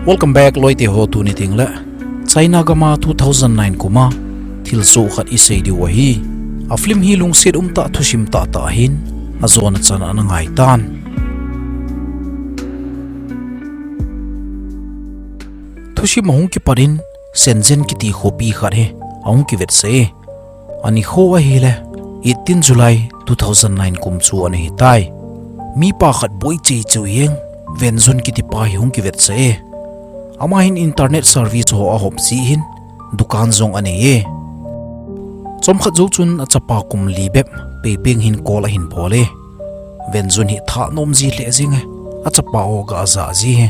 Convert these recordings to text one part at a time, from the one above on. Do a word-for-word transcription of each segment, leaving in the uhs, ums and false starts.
Welcome back, loite ho. Tuni tengle China gam a two thousand nine kum a thilsoh khat isei diu ahi. A film hi lungset umtah, thusim tahtah ahin, ajona chan ana ngaitan. Thusim ahung kipat in, Shenzhen kiti khopi khat hi ahung kivetsah e. Anikho ahile eighteen July two thousand nine kum chu ana hitai. Mipa khat boi cheicheu jeng, Wen Jun kitipa hi hung kivetsah e. Ama hin internet service ho ahop jeh hin, dukan jong anei e. Chomkhat jou chun achapa kum li bep Pei Peng hin call ahin bol e. Wen Jun hi thanom ji lheh jeng e, achapa o ga aja ji hi.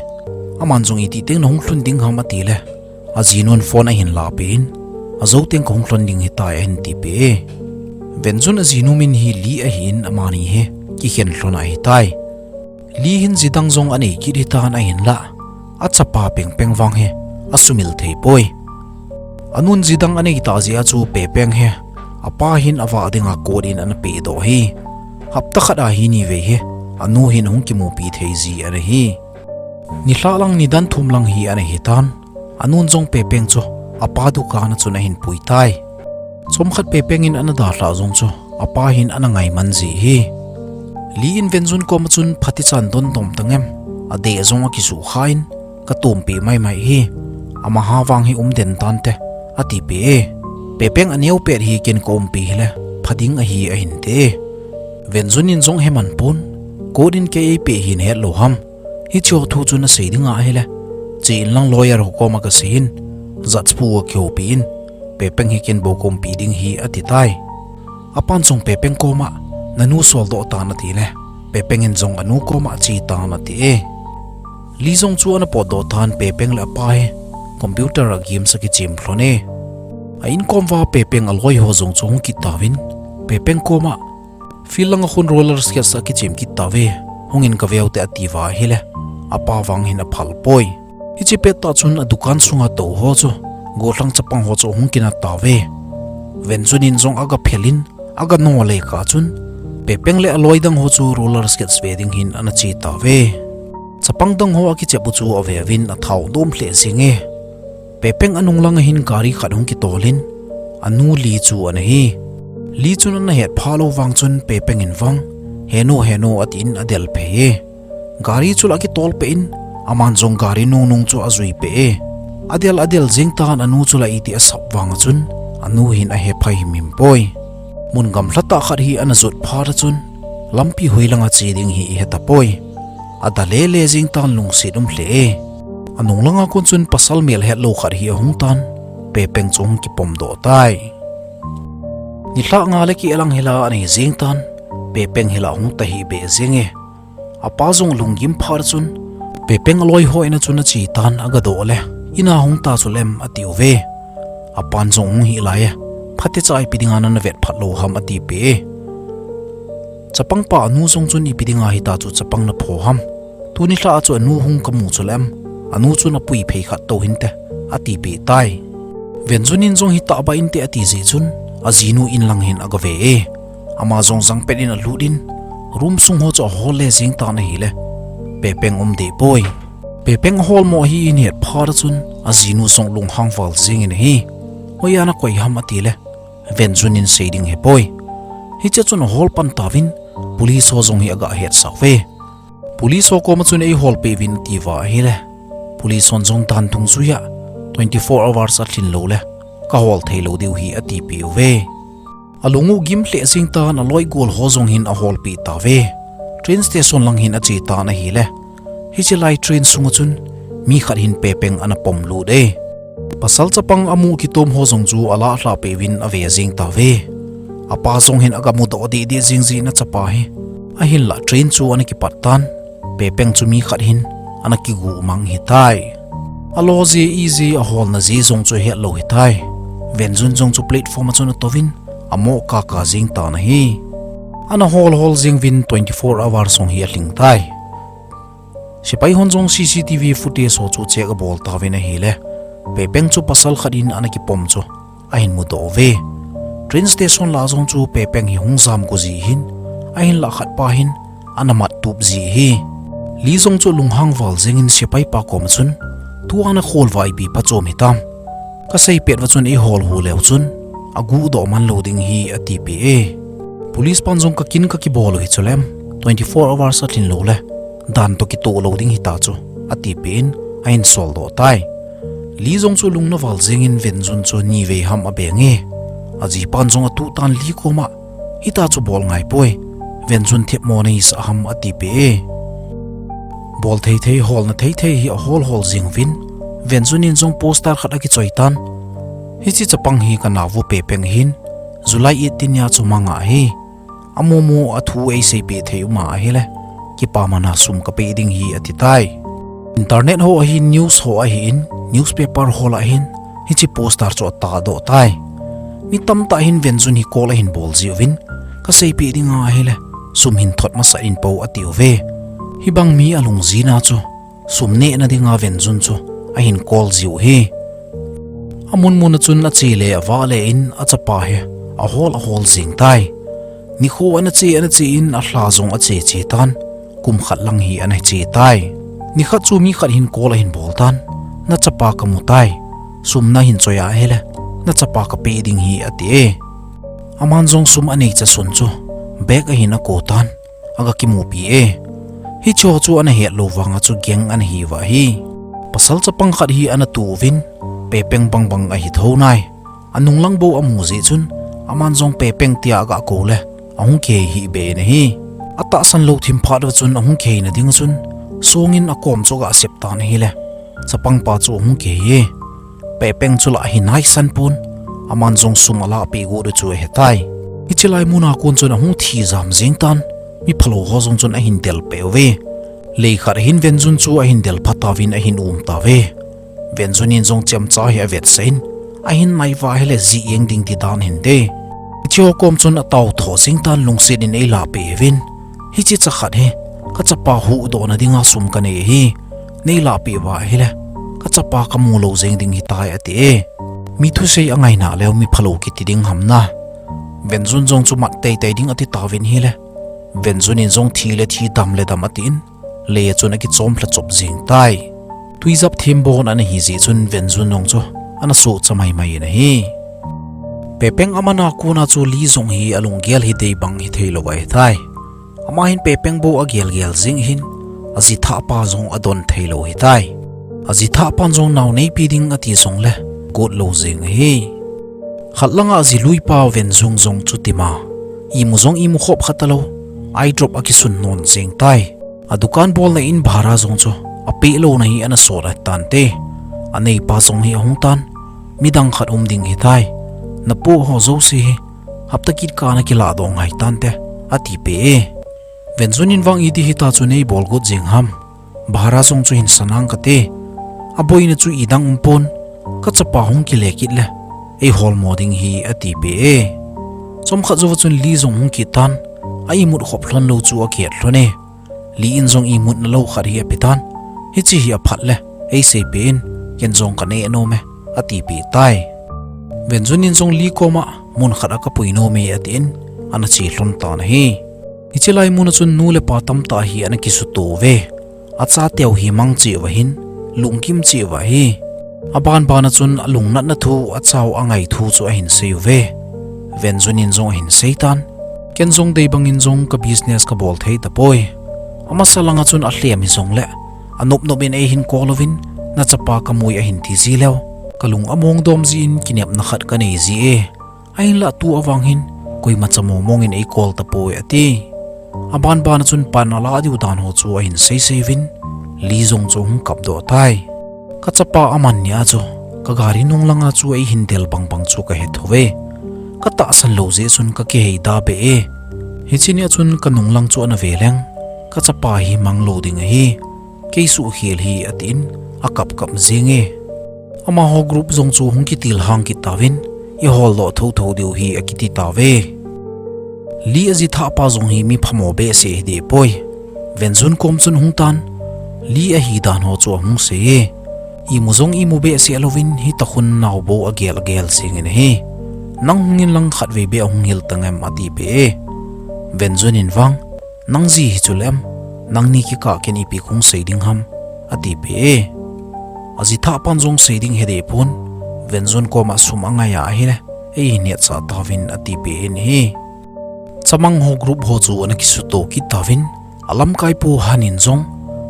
Aman jong itih teng nahung lhun ding ham atile, ajinun phone ahin lahpeh in, ajou teng kahung lhon ding hitai ahin tipeh e. Wen Jun ajinu min hi Li ahin, amani hi kikhen lhon ahitai. Li hin jidang jong anei kit hitan ahinlah, achapa Peng Peng vang hi asumil thei poi. Anun jidang anei tah jeh a chu Pei Peng hi apa hin avah dinga court in ana pehdoh hi. Hapta khat a hi nivei hi anu hin ahung kimupi thei ji ana hi. Nilhah lang nidan thum lang hi ana hitan, anun jong Pei Peng chu apa dukan a chun ahin pui tai. Chomkhat Pei Peng in ana dalhah jong chu apa hin ana ngaiman ji hi. Li in Wen Jun koma chun, phatechan don dom tangem, adeh jong akisukha in, katompeh maimai hi. Amaha vang hi umden tante, atipeh e. Pei Peng aneo pet hi, ken kaumpi hile pha ding ahi, ahinte e. Wen Jun in jong heman pon, court in kei eipeh hi nahet lou ham? Hicheho thu chu nasei ding ahile, che inlang lawyer ho koma kasei in, judge pu akihoupi in, Pei Peng hi ken bou kaumpi ding hi, atitai. Apan jong Pei Peng koma, nanu soldoh tan atile, Pei Peng in jong anu koma che tan ati e. Li jong chu ana potdoh tan, Pei Peng le apa hi computer a games akichem lhon e. A inkom uva Pei Peng aloi ho jong chu ahung kit tauvin, Pei Peng koma, field langa khun roller skates a kichem kit tauve, hungin kaveu te, atiuva ahile, apa vang hin aphal poi. Hiche pettah chun adukan sunga tou ho chu, gollhang chapang ho chu ahung kinat tauve. Wen Jun in jong aga phel in, aga nole kah chun, Pei Peng le aloi dang ho chu roller skates ve ding hin ana che tauve. Chapang dang ho akichep u chu aveuvin, athao nom lheh jeng e. Pei Peng anung langa hin gari khat hung kitol in, anu Li chu ana hi. Li chun ana hetpha lou vang chun Pei Peng in vang, "Henu, henu," atin adel phei e. Gari chu la akitol peh in, aman jong gari nungnung chu ajui peh e. Adel adel jeng tan, anu chu la iti asap vang a chun, anu hin ahe phai himhim poi. Mun gamlha tah khat hi ana jot phat a chun, lampi hoi langa che ding hi ihetapoi. Ada lele jeng tan, lungset um lheh e. Anung langa kon chun pasal melhet lou khat hi ahung tan, Pei Peng chu ahung kipomdoh tai. Nilhah nga le keh lang hila ana hi jeng tan, Pei Peng hila ahung tahih beh jeng e. Apa jong alunggim phat a chun, Pei Peng aloi ho in a chun ache tan, agadoh le, "Ina hung ta chulem," atiuve. Apan jong, "Hung hih lai e, phatecha ipi dinga nana vet phat lou ham?" atipeh e. Chapang pa anu jong chun, "Ipi dinga hitia chu chapang napho ham? Tuni lha a chu anu hung kamu chulem, anu chun apui phei khat tou hinte," atipeh tai. Wen Jun in jong, "Hitah beh inte," ati jeh chun, ajinu in lang hin agave e. Ama jong jangpet in alut in, room sung ho chu ahol le jeng tan ahile, Pei Peng um deh poi. Pei Peng ahol mo ahi in ahet phat a chun, ajinu jong lunghang val jeng in ahi. "Hoiya nakoi ham?" atile, Wen Jun in sei ding ahepoi. Hichea chun ahol pan tauvin, police ho jong hi aga hetsah uve. Police ho koma chun, "Eiholpeh uvin," atiuva ahile, police hon jong dan dungjuiya twenty four hours alhin lou le kahol thei lou diu ahi atipeh uve. Alung u gim lheh jeng tan, aloi gol ho jong hin aholpeh tauve. Train station lang hin ache tan ahile, hiche lai train sunga chun mi khat hin Pei Peng ana pom lut e. Pasal chapang amu kitom ho jong chu alah lhah peh uvin ave jeng tauve. Apa jong hin aga mudoh deh deh jeng jeh in achapa hi, ahinlah train chu ana kipat tan, Pei Peng chu mi khat hin ana kigu mang ahitai. Alo jeh ijeh a aholna jeh jong chu ahet lou ahitai. Wen Jun jong chu platform a chun atouvin, amo kaka jeng tan ahi. Ana hol hol jeng uvin twenty four hours jong hi alhing tai. Sepai hon jong C C T V footage ho chu check abol tauvin ahile, Pei Peng chu pasal khat in ana kipom chu ahin mudoh uve. Train station lah jong chu Pei Peng hi hung jam gu ji ahin, ahinlah khat pa hin ana mat tup ji ahi. Li jong chu lunghang val jeng in sepai pa koma chun, Tua nakhol uva ipi phachom hitam. Kasei pet uva chun eihol u leu chun aguh doh man lou ding ahi atipeh e. Police pan jong kakin kakibol u hi chuleh twenty four hours alhin louleh dan toh kitoh lou ding hita chu atipeh in ahin soldoh tai. Li jong chu lungna val jengin Venjun chu nivei ham abeng e. Ajipan jong atuh tan Li koma, hita chu bol ngaipoi, Venjun themmo nahisah ham atipeh e. Bol thei thei, holna thei thei hi ahol hol jeng uvin, Venjun in jong poster khat akichoi tan. Hiche chapang hi kanao u Pepeng ahin, July eighteen nia chu manga ahi. Amomo a thu eiseipeh thei uma ahileh, kipamana sum kapeh ding ahi atitai. Internet ho ahin, news ho ahin, newspaper ho lah ahin hiche poster chu atahdoh tai. Mi tamtah hin Venjun hi call ahin bol jiuvin, kaseipeh dinga ahileh sum hin thot masat in pou atiuve. Hibang mi alungjina chu sum nehna dinga Venjun chu ahin call jiu ahi. Amun muna chun ache le avale in achapa hi ahol ahol jeng tai. Nikho ana che ana che in alha jong ache che tan, kum khat lang hi ana che tai. Nikhat chu mi khat hin call ahin bol tan, nachapa kamu tai, sum nahin choi ahileh nachapa kapeh ding ahi ati e. Aman jong sum anei chasun chu bag ahin ako tan, aga kimupi e. Hicheho chu ana hetlou vanga chu gang ana hiuva ahi. Pasal chapang khat hi ana tu uvin, Pepeng bangbang ahi thou nai. Anunglang bou amu jeh chun, aman jong Pepeng tia aga kouleh ahung kihei hihbeh in ahi. Atahsan lou thim phat uva chun ahung kiheina ding chun, songin akom chu aga sep tan ahileh chapangpa chu ahung kihei e. Pepeng chu lah ahin haisan pon, aman jong sum alahpeh got u chu ahetai. Hiche lai muna kon chun ahung thi jam jeng tan, mi phalou ho jong chun ahin delpeh uve. Lei khat ahin Venjun chu ahin delpha tauvin ahin um tauve. Venjun in jong chemcha hi avetsah in, ahin naiva ahileh jih jeng ding ti dan hinte. Hicheho kom chun atao tho jeng tan, lungset in eilahpeh uvin, hiche cha khat hi kachapa huhdohna dinga sum kanei ahi. Neilahpeh uva ahileh kachapa kamu lou jeng ding ahitai ati e. Mi thusei angaina leu mi phalou kiti ding ham na. Venjun jong chu mat teitei ding ati tauvin ahileh, Venjun in jong thi le thi, dam le dam atin, lei a chun akichom lha chop jeng tai. Twijap thembon ana hi jeh chun Venjun jong chu ana sohcha maimai in ahi. Pepeng amana kona chu Li jong hi alunggel hi deibang hitheilou ahitai. Ama hin Pepeng bou agelgel jeng ahin, ajithahpa jong adon theilou ahitai. Ajithahpan jong nao neipi ding ati jongleh, got lou jeng ahi. Khat langa ajiluipa Venjun jong chu tima, imu jong imu khop kha talou, eye drop akisun non jeng tai. Adukan bolna in bhara jong chu apeh louna hi ana sot ahitante. Aneipa jong hi ahung tan, midang khat um ding ahitai. Napoh ho jouse hi hapta kit kana kilahdoh ngai tante, atipeh e. Venjun in vang iti hita chu neibol got jeng ham. Bhara jong chu hin sanang kate. Aboina chu idang umpon, kachapa hung kile kit leh eiholmo ding ahi atipeh e. Chomkhat jouva chun Li jong hung kit tan, a imut khop lhon lou chu akihet lhon e. Li in jong imutna lou khat hi apetan, hiche hi aphat leh eiseipeh in, ken jong kaneh nom e, atipeh tai. Venjun in jong Li koma, mun khat a kapui nom e atin, ana che lhon tan ahi. Hiche lai muna chun nu le pa tamtah hi ana kisuto uve. Achateu hi mang cheh uva ahin, lungkim cheh uva ahi. Abanbana chun alungnatna thu, achau angai thu chu ahin sei uve. Venjun in jong ahin seitan, ken jong deibangin jong ka business kabol thei tapoi. Amasa langa chun alhem hijongleh, anopnop in eihin call uvin, nachapa kamui ahin tiji leu, kalung among dom jeh in kinepna khat kanei ji e. Ahinlah tua vang hin, koimacha mongmong in ei call tapoi ati. Abanbana chun pan alah diu dan ho chu ahin seisei uvin, Li jong chu hung kapdoh tai. Kachapa aman nia chu, kagari nunglanga chu eihin del bangbang chu kahe thouve. Katahsan lou jeh chun kakihei da beh e. Hiche nia chun kanunglang chu ana ve leng, kachapa hi mang lou ding ahi. Kei suhkhel hi atin, akapkap jeng e. Amaho group jong chu hung kitilhang kit tauvin, iholdoh thouthou diu hi akiti tauve. Li ajithahpa jong hi mi phamo behseh hideh poi. Venjun kom chun hung tan, Li ahi dan ho chu ahung sei e. Imu jong imu behseh louvin hitakhun naobou agel agel jengin ahi. Nang hung inlang khatvei beh ahung hil tangem atipeh e. Venjun in vang, nang ji hi chuleh em, nangni kikah ken ipi kahung sei ding ham, atipeh e. Ajithah pan jong sei ding he deh pon, Venjun koma sum angai a ahile, eihin hetsah tauvin atipeh in ahi. Chamang ho group ho chu ana kisuto kit tauvin, alamkaipu Hanin jong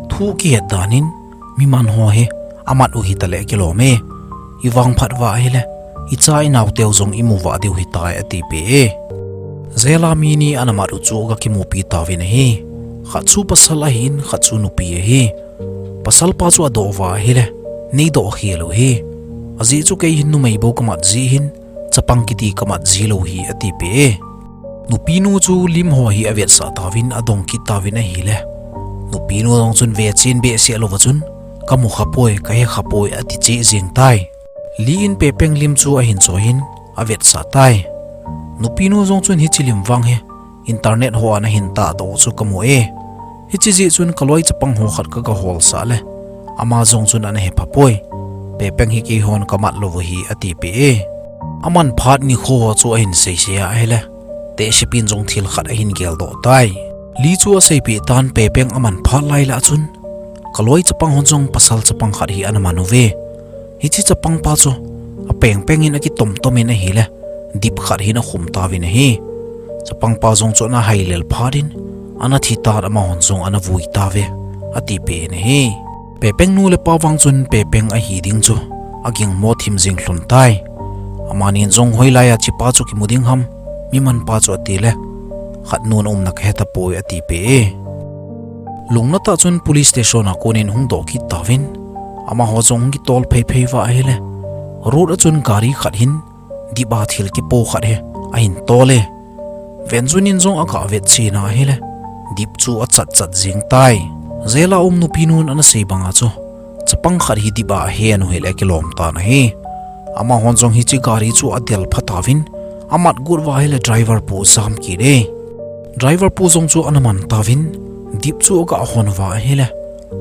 thu kihet danin, miman ho hi amat u hitaleh kilom e. Ivangphat uva ahile, icha inaoteu jong imu uva diu hitai atipeh e. Jail a mi ni ana mat u chu aga kimupi tauvin ahi. Khat chu pasal ahin, khat chu nupi ahi. Pasalpa chu adoh uva ahile, neidoh khel u hi. Ajeh chu kei hin numei bou kamat jeh hin, chapang kiti kamat ji lou hi atipeh e. Nupinu chu lim ho hi avetsah tauvin adong kit tauvin ahile, nupinu jong chun vechen behseh louva chun, kamu khapoi, kahe khapoi ati cheh jeng tai. Li in Pepeng lim chu ahin choiyin, avetsah tai. Nupinu jong chun hiche lim vang hi internet hoa ana hin tahdoh chu kamu e. Hiche jeh chun kaloi chapang ho khat kaga holsah le, ama jong chun ana hephapoi. Pepeng hi keihon kamat lou u hi atipeh e. Aman phat nikho ho chu ahin seisei a ahile, tehsepin jong thil khat ahin geldoh tai. Li chu aseipeh tan Pepeng aman phat lailah chun, kaloi chapang hon jong pasal chapang khat hi ana man uve. Hiche chapangpa chu apengpeng in akitomtom in ahile, dip khat hin akhum tauvin ahi. Chapangpa jong chu ana hailel phat in, ana thi tan amahon jong ana vui tauve, atipeh in ahi. Pepeng nu le pa vang chun Pepeng ahi ding chu agingmo thim jing lhon tai. Amanin jong hoilaiya hichepa chu kimu ding ham, mimanpa chu atile, khatnun aumna kahetapoi atipeh e. Lungnatah chun police station a konin hung doh kit tauvin, amaho jong hung kitol pheiphei uva ahile, road a chun gari khat hin dip a thil kipo khat hi ahin tol e. Venjun in jong aga vetchen ahile, dip chu achatchat jeng tai. Jail a um nupinun ana sei banga chu, chapang khat hi dip a ahen u hile kilom tan ahi. Amahon jong hiche gari chu adel phatauvin, amat got uva ahile driver pu jam kit e. Driver pu jong chu ana man tauvin, dip chu aga hon uva ahile,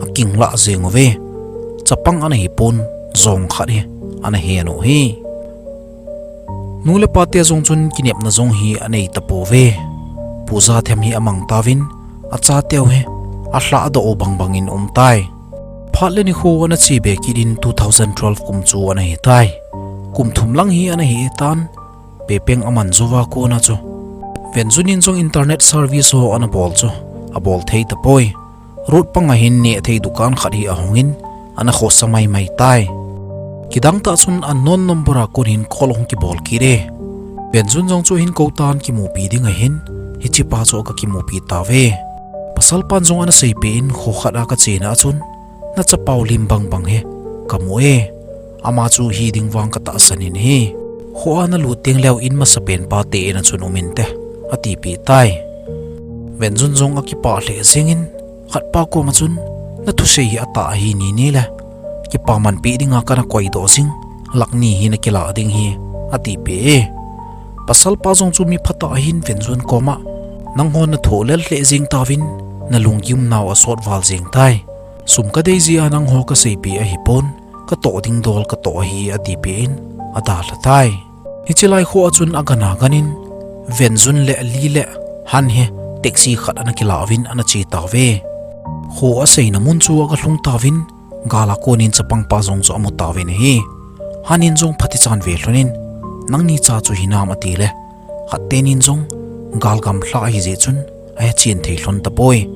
akinglah jeng uve. Chapang ana hipon, jong khat hi ana hen u hi. Nu le pate jong chun kinepna jong hi anei tapouve. Puja them hi amang tauvin, achateu hi alhahdoh u bangbang in aum tai. Phat le nikho ana chebe kit in two thousand twelve kum chu ana hitai. Kum thum lang hi ana hitan, Pepeng aman jouva kona chu, Venjun in jong internet service ho ana bol chu abol thei tapoi. Road panga hin nehthei dukan khat hi ahongin, ana khosa maimai tai. Kidangtah chun unknown number a konin call ahung kibol kit e. Venjun jong chu ahin kou tan kimupi ding ahin, hichepa chu aga kimupi tauve. Pasalpan jong ana seipeh in, kho khat a kachena a chun, nachapau lim bangbang hi kamu e. Ama chu hi ding vang katahsan in ahi. Kho a nalut teng leu in masapenpa te in a chun um inte, atipeh tai. Venjun jong akipah lheh jengin, khatpa koma chun, nathusei hi atah ahi nini le, kipamanpeh dinga kana koidoh jing, lakh ni hi nakilah ding hi, atipeh e. Pasalpa jong chu mi phatah ahin Venjun koma, nanghon nathoh lel lheh jeng tauvin, nalunggim nau asot val jeng tai. Sum kadei jeh a nangho kaseipeh ahipon, katoh ding dol katoh ahi, atipeh in, adalha tai. Hiche lai kho a chun agana ganin, Venjun le Li le Han hi taxi khat ana kilah uvin ana che tauve. Kho aseina mun chu aga lhung tauvin, gal a konin chapangpa jong chu amu tauvin ahi. Han in jong phatichan ve lhonin, nangni cha chu hinam atile, khat tenin jong, gal gamlha ahijeh chun, ahechen thei lhon tapoi.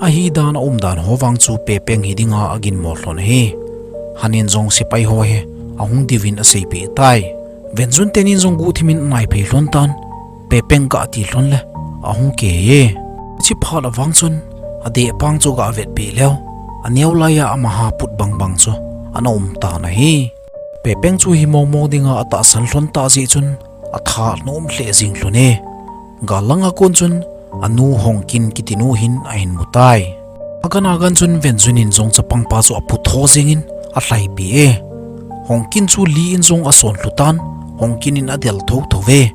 Ahidan aumdan ho vang chu Pepeng hi dinga aginmo lhon ahi. Han in jong sepai ho hi ahung diuvin aseipeh tai. Venjun tenin jong guhthimin anaiphei lhon tan, Pepeng gati lhon le ahung kei e. Hiche phat a vang chun, adehpang chu aga vetpeh leu, aneo laiya amaha put bangbang chu ana um tan ahi. Pepeng chu hi mongmong dinga atahsan lhon tah jeh chun, atha nom lheh jeng lhon e. Gal langa kon chun, anu Hongkin kitinu hin ahin mu tai. Agana gan chun Venjun in jong chapangpa chu apu tho jengin, alhaipeh e. Hongkin chu Li in jong ason lhu tan, Hongkin in adel thotho uve.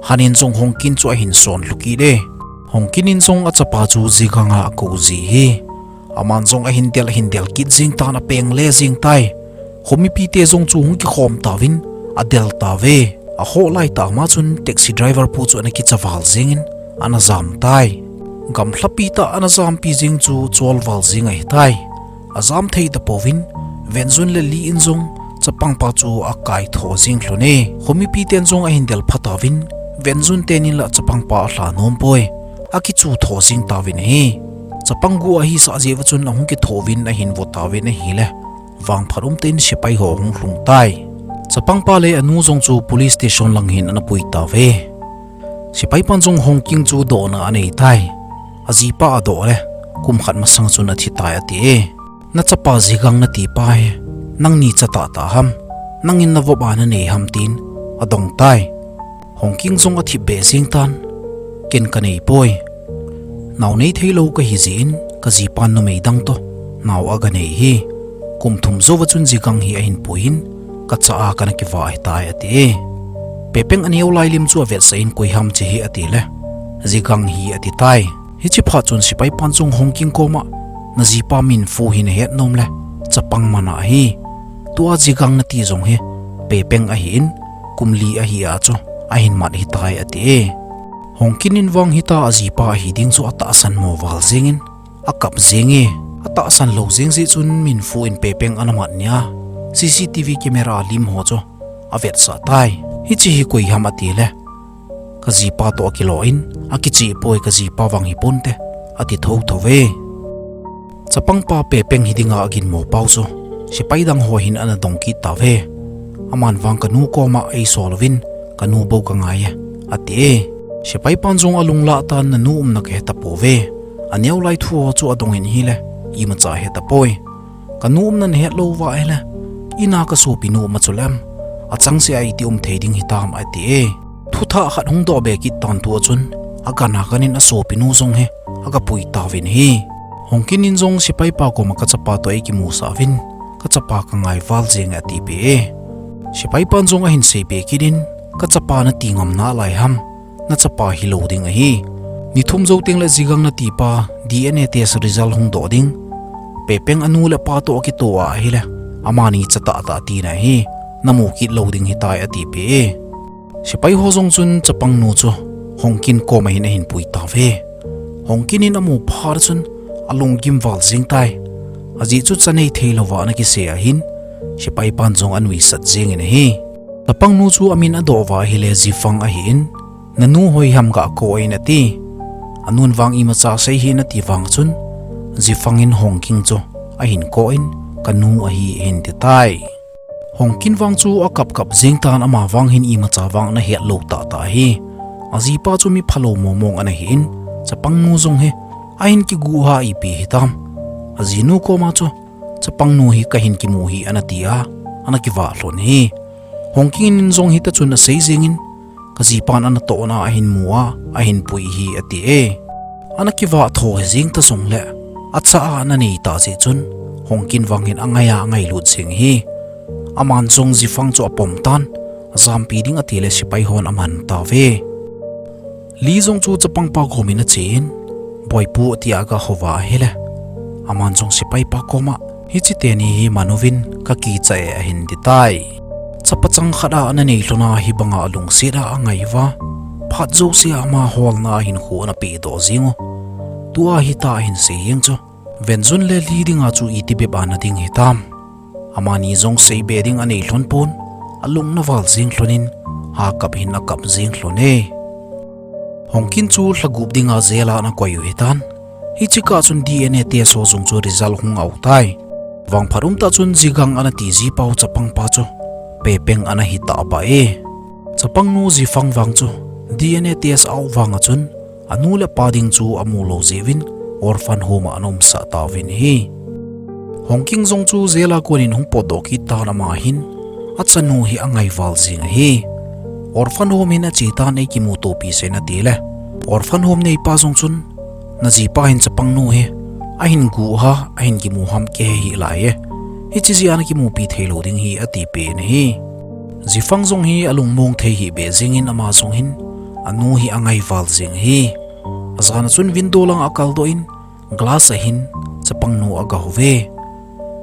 Han in jong Hongkin chu ahin son lhu kit e. Hongkin in jong achapa chu jiganga akou ji hi. Aman jong ahin del, ahin del kit jeng tan, apeng le jeng tai. Khomipite jong chu hung kikhom tauvin, adel tauve. Akhoh laitah ma chun taxi driver pu chu ana kicha val jengin, ana jam tai. Gamlhapi tah ana jampi jeng chu chol val jeng ahitai. Ajam thei tapouvin, Venjun le Li in jong chapangpa chu akai tho jing lhon e. Khomipi ten jong ahin del pha tauvin, Venjun ten in la chapangpa alha nom poi. Akichu tho jing tauvin ahi. Chapang gu ahi sah jeh uva chun ahung kitho uvin ahin vo tauvin ahile, vangphat um tah in sepai ho hung lhung tai. Chapangpa le anu jong chu police station lang hin ana pui tauve. Sepai pan jong Hong King chu dohna anei tai. Ajipa adoh le, kum khat masang chun athi tai ati e. Nachapa Zigang nati pa hi, nangni cha tahtah ham, nangin navop a nanei ham tin adong tai. Hong King jong athip beh jeng tan, ken kanei poi. Nao nei thei lou kahi jeh in, kajipan numei dang toh nao aga nei hi. Kum thum jouva chun Zigang hi ahin pui in, kacha a kana kivah ahitai ati e. Pepeng aneo lai lim chu avetsah in koi ham che hi ati le, Zigang hi ati tai. Hiche phat chun sepai pan jong Hong King koma, najipa Minfu hi nahet nom le, chapang man ahi. Tua Zigang nati jong hi, Pepeng ahi in, kum li ahi a chu, ahin mat hitai ati e. Hong King in vang hita ajipa ahi ding chu atahsan mo val jeng in, akap jeng e. Atahsan lou jeng jeh chun Minfu in Pepeng ana mat nia, C C T V camera lim ho chu avetsah tai. Hiche hi koi ham ati le, kajipa toh akilo in, akicheh poi, kajipa vang hi ponte, ati thotho ve. Chapangpa Pepeng hi dinga aginmo pau chu, sepai dang ho hin ana dong kit tauve. Aman vang kanu koma eisol uvin, kanu bou kangai e, ati e. Sepai pan jong alung lah tan, nanu umna kahe tapouve. Aneo lai thu ho chu adong in ahile, imacha ahe tapoi. Kanu umna nahet lou uva ahile, ina kasopinu um a chu lem, achangseh a iti um thei ding hitam ati e. Thuthah khat hung doh be kit tan tua chun, agan agan in asopinu jong hi aga pui tauvin ahi. Hong King in jong sepai pa koma kachapa toh eikimusah uvin, kachapa kangai val jeng e atipeh e. Sepai pan jong ahin seipeh kit in, kachapa nati ngam nalai ham, nachapa hilou ding ahi. Ni thum jou teng le Zigang nati pa D N A test result hung doh ding, Pepeng anu le apa toh akitoh a ahile, amani cha tahtah tina hi, namu kit lou ding hitai atipeh e. Sepai ho jong chun chapangnu chu Hong King koma hin ahin pui tauve. Hong King in amu phat chun alunggim val jeng tai. Ajeh chu cha nei thei louva ana kisei ahin, sepai pan jong anuisat jeng in ahi. Chapangnu chu amin adoh uva ahile Zifang ahi in, nanu hoi ham ga kou in ati. Anun vang imacha sei hih in ati vang chun, Zifang in Hong King chu ahin kou in, kanu ahi ahin ti tai. Hong King vang chu akap kap jeng tan, ama vang hin imacha vang ana het lou tahtah ahi. Ajipa chu mi phalou mong mong ana hi in, chapangnu jong hi ahin kiguh a ipi hitam. Ajinu koma chu, chapangnu hi kahin kimu hi ana ti a, ana kivah lhon ahi. Hong King in jong hita chun asei jeng in, kajipan ana tohna ahin mu a, ahin pui hi ati e. Ana kivah tho hi jeng ta jong le, acha a ana nei tah jeh chun, Hong King vang hin angai a angailut jeng ahi. Aman jong Zifang chu apom tan, ajampi ding ati le sepai hon aman tauve. Li jong chu chapangpa kom in ache in, Boipu, tia aga houva ahile, aman jong sepaipa koma, hiche teni hi man uvin, kakicha e, ahin ti tai. Chapa chang khat a ana nei lhon a, hibanga alungset a angai uva, phat jouse a ama holna a hinkho ana pehdoh jeng u. Tua hita ahin sei jeng chu, Venjun le Li dinga chu iti bep a na ding hitam. Amani jong seibe ding anei lhon pon, alung ana val jeng lhon in, hakap hin akap jeng lhon e. Hong King chu lha gup dinga jail a ana koi u hitan. Hiche kah chun D N A test ho jong chu result hung au tai. Vangphat umtah chun Zigang ana ti jipau chapangpa chu, Pepeng ana hi tah pah e. Chapangnu Zifang vang chu, D N A test a-au vanga chun, anu le apa ding chu amu lou jeh uvin, orphan home a ana umsah tauvin ahi. Hong King jong chu jail a konin hung potdoh kit tan, ama hin, achanu hi angai val jeng ahi. Orphan home hin ache tan, eikimutopi sah in ati le, orphan home neipa jong chun, najipa hin chapangnu hi ahin guh a, ahin kimu ham kihei hih lai e. Hiche jeh a ana kimupi thei lou ding ahi, atipeh in ahi. Zifang jong hi alungmong thei hih beh jeng in, ama jong hin anu hi angai val jeng ahi. Ajan a chun window lang akaldoh in, glass a hin chapangnu aga houve.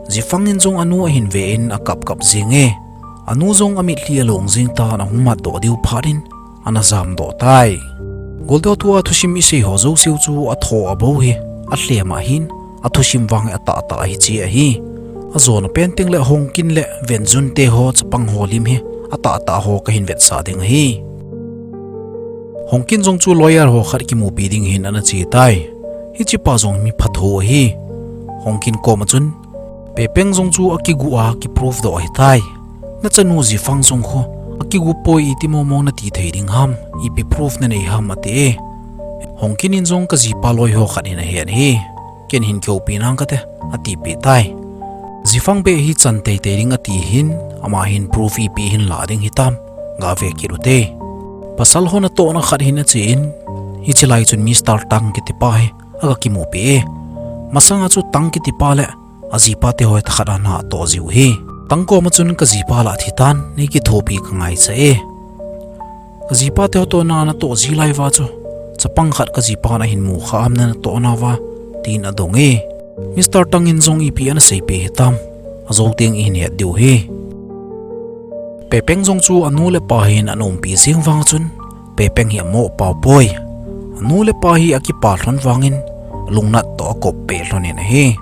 Zifang in jong anu ahin ve in akapkap jeng e. Anu jong amitlhi along jeng tan, ahung matdoh diu phat in ana jamdoh tai. Goldoh tua thusim isei ho jouseu chu athoh abou hi alhem ahin, athusim vang hi atahtah hiche ahi. Ajona pen teng le Hongkin le Venjun te ho chapang ho lim hi atahtah ho kahin vetsah ding ahi. Hongkin jong chu lawyer ho khat kimupi ding hin ana che tai. Hichepa jong mi phathu ahi. Hongkin koma chun Pepeng jong chu akigu a kiprove doh ahitai. Nachanu Jifang jong khu akigu poi, iti mong mong nati thei ding ham, ipi prove nanei ham, ati e. Hongkin in jong kajipa loi ho khat in ahen ahi. Ken hin kihoupi nang kate, atipeh tai. Jifang beh hi chan teitei ding ati hin, ama hin prove ipi hin la ding hitam, gave kit ute. Pasal ho natohna khat hin ache in, hiche lai chun Mister Tang kitipa hi aga kimupi e. Masanga chu Tang kitipa le ajipa te hoi thakhat ana toh jiu hi. Tang koma chun kajipa la thitan, nei kithopi kangaicha e. Kajipa te ho tohna natoh ji lai uva chu chapang khat kajipa nahin mu kha am, natoh nauva, tin adong e. Mister Tang in jong ipi ana seipeh hitam, ajou teng ihin het diu hi. Pepeng jong chu anu le apa hin ana umpi jing vang chun Pepeng hi amoh pau poi. Anu le apa hi akipah lhon vangin lungnat toh akop peh lhon in ahi.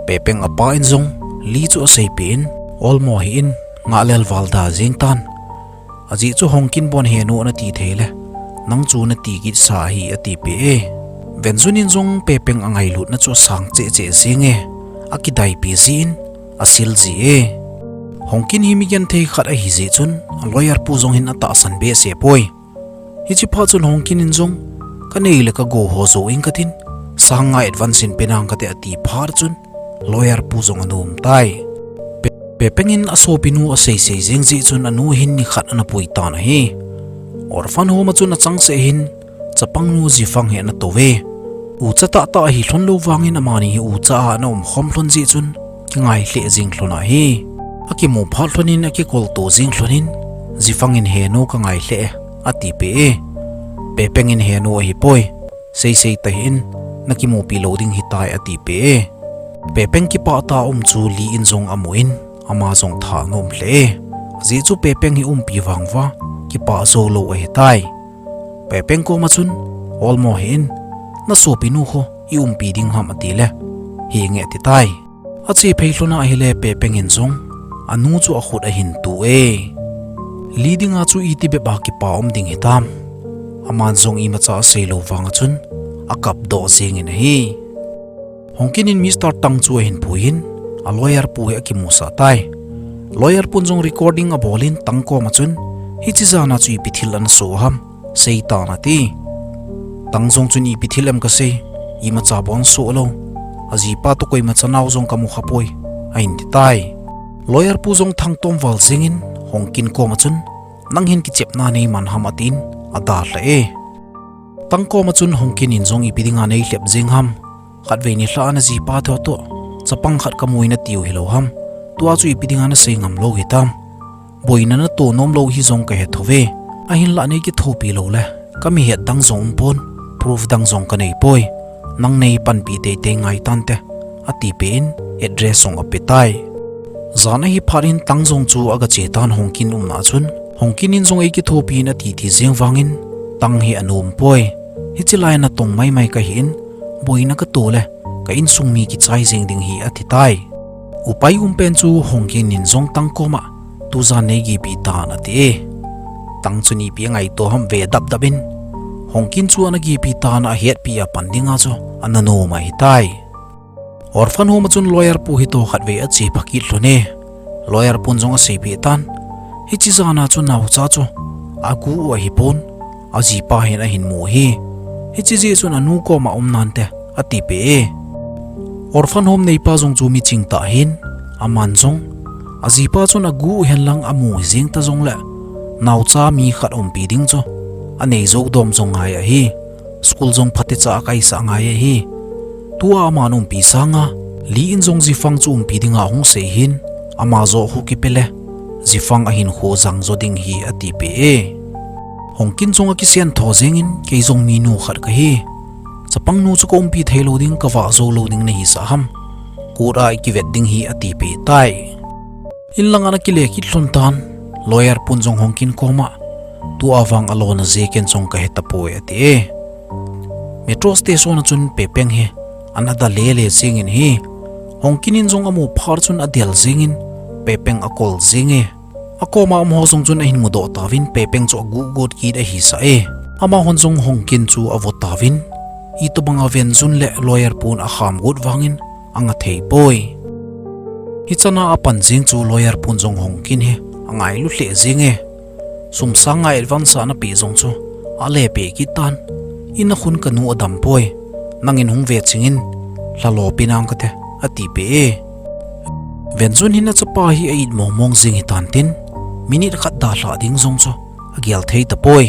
Pepeng apa in jong Li chu aseipeh in, olmo hih in, ngahlel val da jeng tan. Ajeh chu Hongkin bon henu nati thei le, nang chu nati kitsa ahi, atipeh e. Venjun in jong Pepeng angailutna chu asang cheh cheh jeng e, akidaipi jin, asil ji e. Hongkin hi migenthei khat ahi jeh chun, alawyer pu jong hin atahsan behseh poi. Hichephat chun Hongkin in jong, kanei le kago ho jou ing katin, sang nga advance in pe nang kate, ati phat chun, lawyer pu jong anom tai. Pe-, Pepeng in asopinu aseisei jeng jeh chun anu hin nikhat ana pui tan ahi. Orphan home a chun achangseh hin, chapangnu Jifang hi ana tou ve. Ucha tahtah ahi lhon lou vangin amani hi ucha a ana umkhom lhon jeh chun kingai lheh jeng lhon ahi. Akimu phat lhonin akikolto jeng lhonin, Jifang in, henu kangai lheh e, atipeh e. Pepeng in, henu ahipoi, seisei tahih in, nakimupi lou ding hitai, atipeh e. Pepeng kipah tah a um chu Li in jong amun, ama jong tha anom lheh e. Ajeh chu Pepeng hi umpi vang uva kipah jou lou ahitai. Pepeng koma chun, olmo hih in, nasopinu khu iumpi ding ham, atile, henge, atitai. Ache phei lhon ahile Pepeng in jong anu chu akhut ahin tu e. Li dinga chu iti bep a kipa um ding hitam. Aman jong imacha asei lou vanga chun akap doh jeng in ahi. Hongkin in Mister Tang chu ahin puiyin, alawyer pu hi akimusah tai. Lawyer pun jong recording abolin Tang koma chun, hiche jana chu ipi thil ana soh ham, seitan, ati. Tang jong chun, ipi thil em kasei, imacha bou ana soh lou, ajipa toh koimacha nao jong kamu khapoi, ahin titai. Lawyer pu jong thangtom val jengin Hongkin koma chun, nang hin kichepna neiman ham, atin, adalha e. Tang koma chun Hongkin in jong ipi dinga neilhep jeng ham, khatvei nilhah a najipa toh toh chapang khat kamu in natiu hilou ham, tua chu ipi dinga nasei ngam lou hitam. Boina nato nom lou hi jong kahe thou ve. Ahinlah neikithopi loule, kamihet dang jong umpon, proof dang jong kaneipoi. Nang neipanpi teitei ngaitante, atipeh in address jong apetai. Jan ahi phat in Tang jong chu agachetan Hongkin umna chun, Hongkin in jong eikithopi in atiti jeng vangin, Tang hi anompoi. Hiche lai a natong maimai kahin, boina katole, ka insung mi kichai jeng ding hi, atitai. Upai umpen chu Hongkin in jong Tang koma, tujan neigepi tan, ati e. Tang chun ipi angaito ham ve dapdap in, Hongkin chu anagepi tan, ahetpi a pan dinga chu ananom ahitai. Orphan home a chun lawyer pu hitoh khatvei ache phakit lhon e. Lawyer pun jong aseipeh tan, hiche jana chu naocha chu agu u ahipon, ajipa hin ahinmu ahi. Hiche jeh chun anu koma um nante, atipeh e. Orphan home neipa jong chu miching tah ahin, aman jong ajipa chun agu u henlang amu hijeng ta jongle, naocha mi khat umpi ding chu anei joudom jong ngai ahi. School jong phatecha akaisah ngai ahi. Tua aman umpi sanga, Li in jong Jifang chu umpi dinga hung seiyin, ama joh khu kipele, Jifang ahinkho jangjo ding hi, atipeh e. Hongkin jong akisentho jengin, kei jong minu khat kahi. Chapangnu chu kaumpi theilou ding, kavah joulou ding nahisah ham, court a ikivet ding hi, atipeh tai. Inlanga ana kile kit lhon tan, lawyer pun jong Hongkin koma, tua vang alona jeh ken jong kahetapoi, ati e. Metro station a chun Pepeng hi ana dalele jengin ahi. Hongkin in jong amu phat chun adel jingin, Pepeng akol jinge. Akoma umho jong chun ahin mudoh tauvin Pepeng chu aguh got kit ahi sah e. Amahon jong Hongkin chu avo tauvin, itobanga Venjun le lawyer pun akham got vangin anga thei poi. Hichana apan jing chu lawyer pun jong Hongkin hi angailu lheh jinge. Sum sang ngai advance a napeh jong chu ale peh kit tan. Ina khun kanu adam poi. Nangin hung ve chingin lha lo pe nang kate, ati peh e. Venjun hin achapa hi a-it mong mong jing hitan tin, minute khat dalha ding jong chu agel thei tapoi.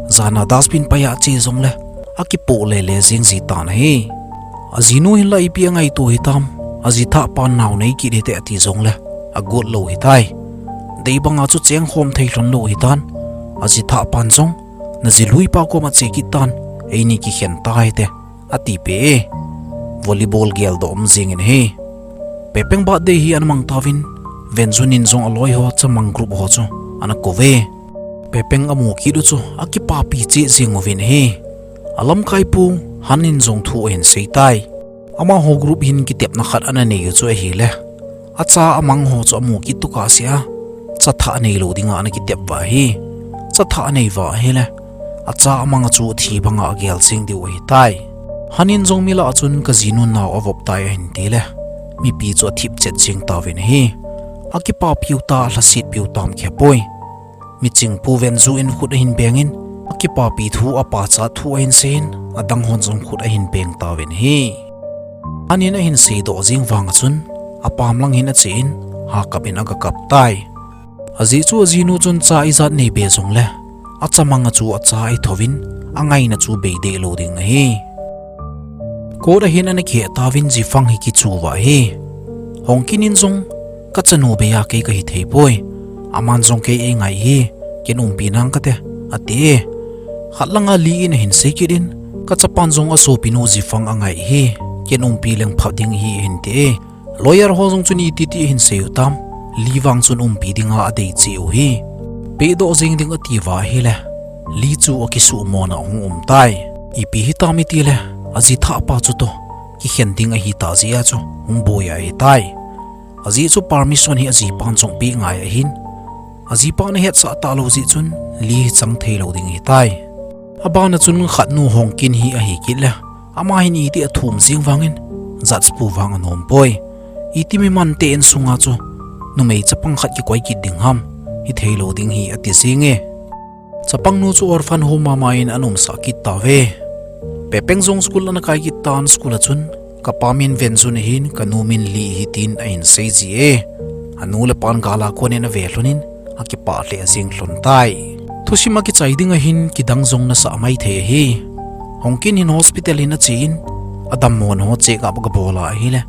Jana dustbin paiya che jongle akipoh lele jing ji tan ahi. Ajinu hinla ipi angaito hitam, aji thahpan nao nei kit hite ati jongle agot lou hitai. Dei banga chu chengkhom thei lhon lou hitan, aji thahpan jong, naji luipa koma che kit tan, eini kikhen tahite, ati peh e. Volleyball geldoh um jingin ahi. Pepeng birthday hi ana mang tauvin, Venjun in jong aloi ho Chamang group ho chu ana kouve. Pepeng amu kit u chu akipapi cheh jing uvin ahi. Alamkaipu Han in jong thu ahin sei tai. Amaho group hin kitepna khat ana nei u chu ahile, acha amang ho chu amu kit tokah sea, cha thah anei lou dinga ana kitep uva ahi. Cha thah anei uva ahile, acha amang a chu athi banga agel jing diu ahitai. Han in jong mi lah a chun kajinu nao avop tai ahin tile, mipi chu athip chet jing tauvin ahi. Akipapiu ta, alhasetpiu tam khepoi. Michingpu Venjun in khut ahin bengin, akipapi thu, apachat thu ahin seiyin, adang hon jong khut ahin beng tauvin ahi. Han in ahin seidoh jing vanga chun, apam lang hin achen, hakap in agakap tai. Ajeh chu ajinu chun cha ijat neibe jongle, achamang a chu acha ahithouvin, angaina chu bei dehlou ding ahi. Court a hin ana kihei tauvin Jifang hi kichu uva ahi. Hongkin in jong, kachanu beiya kei kahi thei poi. Aman jong kei eingai ahi, ken umpi nang kate, ati e. Khat langa Li in ahin sei kit in, kachapan jong asopinu Jifang angai ahi, ken umpi leng pha ding ahi ahin ti e. Lawyer ho jong chun ititi ahin sei u tam, Li vang chun umpi dinga adei cheh u ahi. Pehdoh jing ding ati uva ahile, Li chu akisuhmona hung um tai. Ipi hitam itile, aji thahpa chutoh kikhen ding ahitah jeh a chu hung boi ahitai. Ajeh chu permission hi ajipan jong peh ngai ahin. Ajipan ahetsah talou jeh chun Li hi chang theilou ding ahitai. Abana chun khatnu Hongkin hi ahi kit le, ama hin iti athum jing vangin, judge pu vang anom poi. Iti mi mante insunga chu numei chapang khat kikoi kit ding ham, hitheilou ding hi ati jinge. Chapangnu chu orphan home mama in ana umsah kit tauve. Pepeng jong school ana kai kit tan, school a chun, kapa min Venjun ahin, kanu min Li ahi tin ahin sei ji e. Anu le apan gal a konin ave lhonin, akipah lheh jing lhon tai. Thusim akichai ding ahin kidang jong nasah maithei ahi. Hongkin hin hospital hin achen, adammo ho check up agabol a ahile,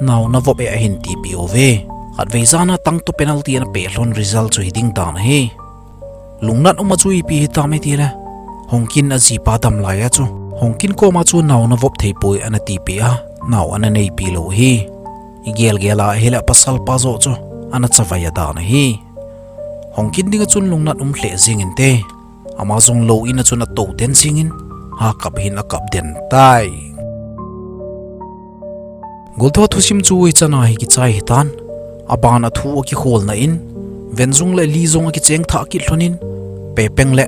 nao navop e ahin tipeh uve. Khatvei jana tangtoh penalty ana peh lhon result chu hiding dan ahi. Lungnat um a chu ipi hitam itile, Hongkin ajipa dam laiya chu, Hongkin koma chu nao navop theipoi ana tipeh a, nao ana neipi lou ahi. Igel gel a ahile pasalpa joh chu ana chavai a dan ahi. Hongkin dinga chun lungnat um lheh jing inte. Ama jong lou in a chun atou ten jingin, hakap hin akap den tai. Goltho thusim chu hichana hi kichai hitan. Aban a thu akikholna in, Venjun le Li jong akicheng thah kit lhonin, Pepeng le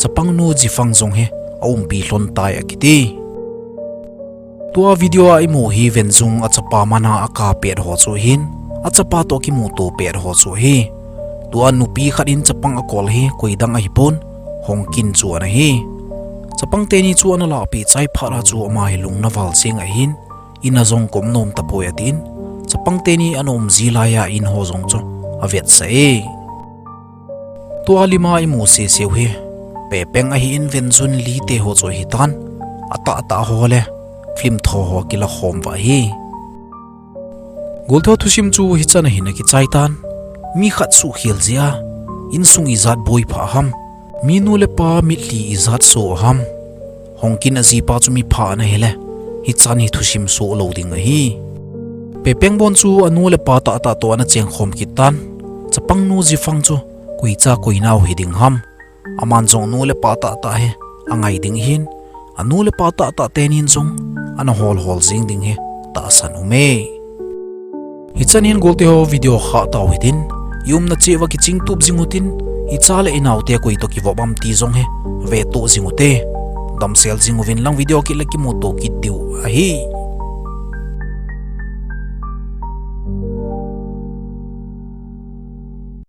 chapangnu Jifang jong hi aumpi lhon tai akiti. Tua video a imu hi Venjun achapa mana akap pet ho chu ahin, achapa toh akimuto pet ho chu ahi. Tua nupi khat in chapang akol hi koidang ahipon, Hongkin chu ana hi. Chapang teni chu ana lahpeh chai phat a chu ama hi lung naval jing ahin, in a jong kaum nom tapoi atin, chapang teni ana um ji laiya in ho jong chu avetsah e. Tua lima imu seseu hi, Pepeng ahin Venjun, Li te ho chu ahitan, atahtah ho le film tho ho kilakhom uva ahi. Goltho thusim chu hichan a hin akichai tan. Mi khat suhkhel jeh a insung ijat boi phah ham, minu le pa mitlhi ijat soh ham, Hongkin ajipa chu mipha ana hile, hichan hi thusim soh lou ding ahi. Pepeng bon chu anu le pa tahtah toh ana chengkhom kit tan. Chapangnu Jifang chu koicha koinao hiding ham, aman jong anu le pa tahtah hi angai ding ahin, anu le pa tahtah tenin jong ana hol hol jing ding hi tahsan aume. Hichan hin golte ho video khah tau hitin, i umna cheh uva kichingtup jing utin, i cha le i naote koi toh kivop am ti jong hi vetoh jing ute. Damsel jing uvin lang, video kit le kimuto kit diu ahi.